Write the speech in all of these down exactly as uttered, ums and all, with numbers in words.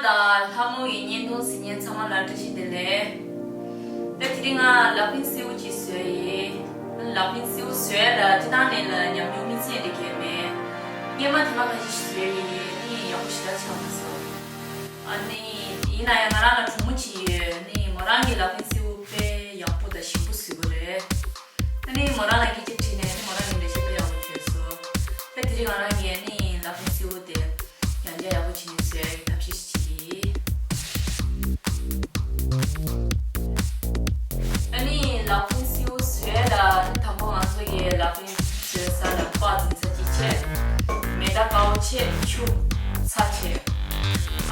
དང་ལྷ་མོ་ཡི་བརྙན་ཐུང་གཟིགས་མཁན་ཚང་མ་ལ་བཀྲ་ཤིས་བདེ་ལེགས། ད་དེ་རིང་ང་ལག་པའི་སེའུ་གཅིག་བཟོས་ཡིན། ལག་པའི་སེའུ་བཟོས་ལ་སྤྱིར་བཏང་ནས་ལ་ཉམས་མྱོང་མི་ཚད་འདི་གས་མེད། སྔོན་མ་ཐེངས་མ་ཁ་ཤས་ཤིག་བཟོས་ཡིན། ཨ་ནི་ཡག་པོ་ཞེ་དྲག་ཆགས་མ་སོང་། ཨ་ནི་ཡིན་ན་ཡང་ང་རང་ལ་གྲོགས་མོ་གཅིག་ཡོད། ཨ་ནི་མོ་རང་གི་ལག་པའི་སེའུ་དཔེ་ཡག་པོ་དང་ཞིམ་པོ་བཟོས་པ་རེད། ཨ་ནི་མོ་རང་ལ་སྐད་ཆ་དྲིས་ནས་ཨ་ནི་མོ་རང་གི་འགྲེལ་བཤད་དཔེ་ཡག་པོ་བྱས་སོང་། ད་དེ་རིང་ང་རང་གིས་ཨ་ནི་ལག་པའི་སེའུ་དེ་ཡང་བསྐྱར་ཡག་པོ་བྱས་ནས་བཟོ་ཡག་གི་ཐབས་ཤེས་ཤིག་བྱེད་ཀྱི་ཡིན། ཨ་ནི་ལག་པའི་སེའུ་བཟོ་ཡག་ལ་ཨ་ནི་དང་པོ་ང་ཚོ་གི་ལག་པའི་སེའུ་བཟོ་ས་ལ་པགས་འཛིན་ས་གཅིག་བྱས། མེ་ཏོག་དཀར་པོ་བྱས། ཆུ། ཚྭ་བྱས།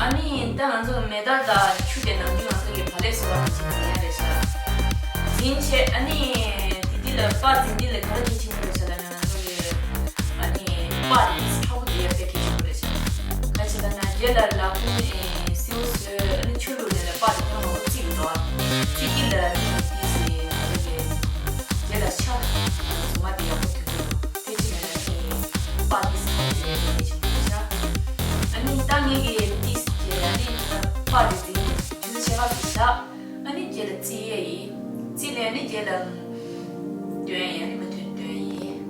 ཨ་ནི་ད་ང་ཚོ་མེ་ཏོག་དང་ཆུ་དེ་ནམ་རྒྱུན་ང་ཚོ་གི་བག་ལེབ་བཟོ་བ་ནང་བཞིན་འཛིན་ཡག་རེད་ཤག་འཛིན་བྱས། ཨ་ནི་དེ་དེ་ལ་པགས་འཛིན་དེ་ལ་ག་རེ་གལ་ཆེན་པོ་རེད་ཤག་ལབ་ན། ང་ཚོ་གི་ཨ་ནི་པགས་དེ་ཚ་པོ་དེ་ཡག་པོ་གལ་ཆེན་པོ་རེད་ཤག་ག་ཅི་ལབ་ན་རྗེས་ལ་ལག་པའི་སེའུ་བཟོས། ཨ་ནི་ཆུ་བླུགས་ནས་ལ་པགས་དེ་ཁོ་རང་མང་པོ་བརྩིགས་འགྲོ། བརྩིགས་ཀྱི་ལ་ཨ་ནི་དེ་སི་ང་ཚོ་གི་རྗེས་ལ་ཤ་མཚོ་མ་དེ་ཡག་པོ་ཐོན་གྱི་འདུག་དེ་ཅི་ལབ་ན་ཨ་ནི་པགས་དེ་སི་ཁོ་རང་ཡག་པོ་གལ་ཆེན་པོ་རེད་ཤག་ཨ་ནི་ད་ངེད་ཀྱི་དེ་སི་རྗེས་ལ་ཨ་ནི་པགས་དེ་འཛིན་ཆུ་ཚོད་ཕྱེད་ཀ་ཙམ་བཞག་ཨ་ནི་རྗེས་ལ་བརྩིགས་ཡས་ཡིན། བརྩིགས་ནས་ཨ་ནི་རྗེས་ལ་འདོན་ཡས། ཨ་ནི་མུ་མཐུད་འདོན་ཡས་ཡིན།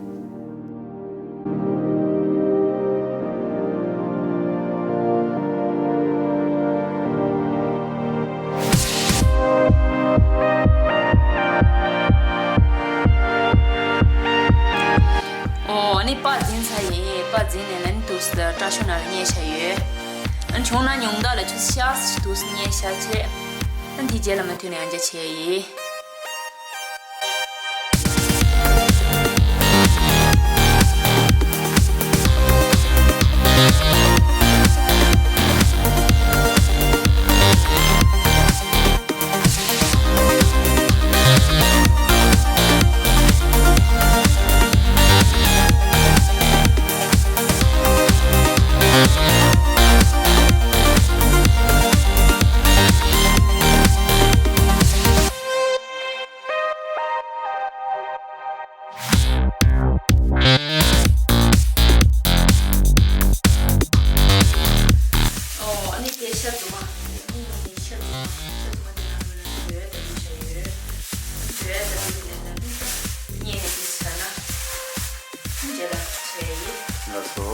ཨོ། ཨ་ནི་པགས་འཛིན་ཚར་ཡིན། པགས་འཛིན་ནས་ལན་དུས་སུ་སྐྲ་ཤོག་ནང་ལ་བསྙལ་བཞག་ཡོད། ཨ་ནི་བྱུང་ན་ཉུང་མཐའ་ལ་ཆུ་ཚོད་ཕྱེད་ཀ་ཙམ་དུས་སུ་བསྙལ་བཞག་བྱས། ཨ་ནི་དེའི་རྗེས་ལ་མུ་མཐུད་ནས་ཡང་བསྐྱར་བྱས་ཡིན། ཨོ། ཨ་ནི་དེ་ཤ་རྫུན་མ། ཨ་ནི་ཤ་རྫུན་མ། ཤ་རྫུན་མ་དེ་ནང་ལ་འབྲས་ལྡབ་འབྲས་ལྡབ་བྱས་ཡོད། འབྲས་ལྡབ་འབྲས་ལྡབ་ནས་ཨ་ནི་བསྙལ་ནས་དེ་བྱས་ན། ཨ་ནི་རྗེས་ལ་བྱས་ཡིན། ལགས་སོ།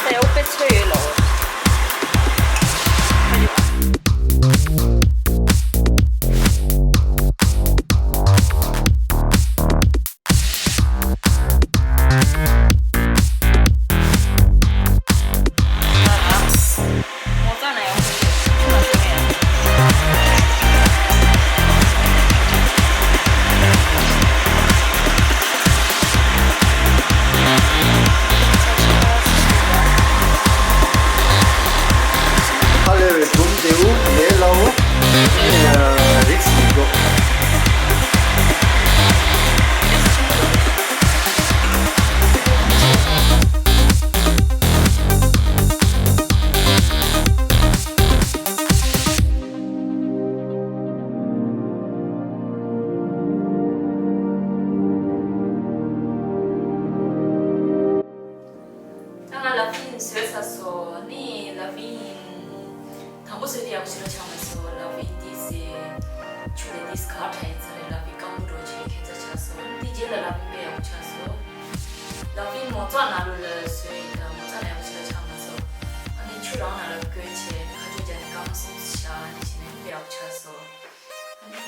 ད་ཡག་པོ་དཔེ་ཚོས་ཡོད་ལགས། ཧ་ལས་པའི་འབུམ་རྡེའུ་ལས་སླ་བོ། རིགས་མི་འགྲོ། ད་ང་ལ་ཕིན་བཟོས་ཚར་སོང་། ནི་ལ་ཕིན་དང་པོ་བཟོས་དེ་ཡག་པོ་ཞེ་དྲག་ཆགས་མ་སོང་། ལ་ཕིན་ཏི་སེ་ཆུ་ལས་ཏིས་ག་ཁྲ་ཡིན་ཚར་རེད། ལ་ཕིན་སྐམ་པོ་འགྲོ་བྱས་ཁྱད་མཚར་ཆགས་སོང་། དེ་རྗེས་ལ་ལ་ཕིན་དཔེ་ཡག་པོ་ཆགས་སོང་། ལ་ཕིན་མོ་ཙག་ནང་ལོགས་ལ་བཟོས་ཡིན་ད་མོ་ཙག་ལ་ཡག་པོ་ཞེ་དྲག་ཆགས་མ་སོང་། ཨ་ནི་ཆུ་རང་ནང་ལ་བསྐོལ་བྱས་ཁ་ཕྱོགས་བརྒྱབ་ནས་སྐམ་སོང་ཟེར་བྱས་ཨ་ནི་བྱས་ནས་དཔེ་ཡག་པོ་ཆགས་སོང་། ཨ་ནི་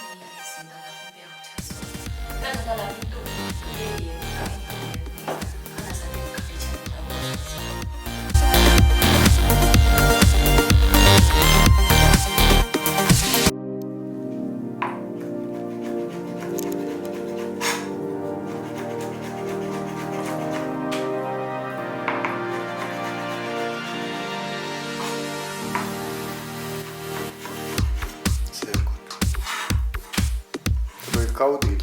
ཟིན་ཐང་ལ་ཕིན་དཔེ་ཡག་པོ་ཆགས་སོང་། ད་ད་ལྟ་ལ་ཕིན་ཏུ་ཏུ་ཏེ་ཡིན། ལ་ཕིན་ཏུ་ཡིན་ཏེ་ཁ་ན་ས་ཏེ་ཁ་ཏེ་ཆ་ཏེ་ད་བོ་ཆགས་སོང་། ཚ་བོ་དེ་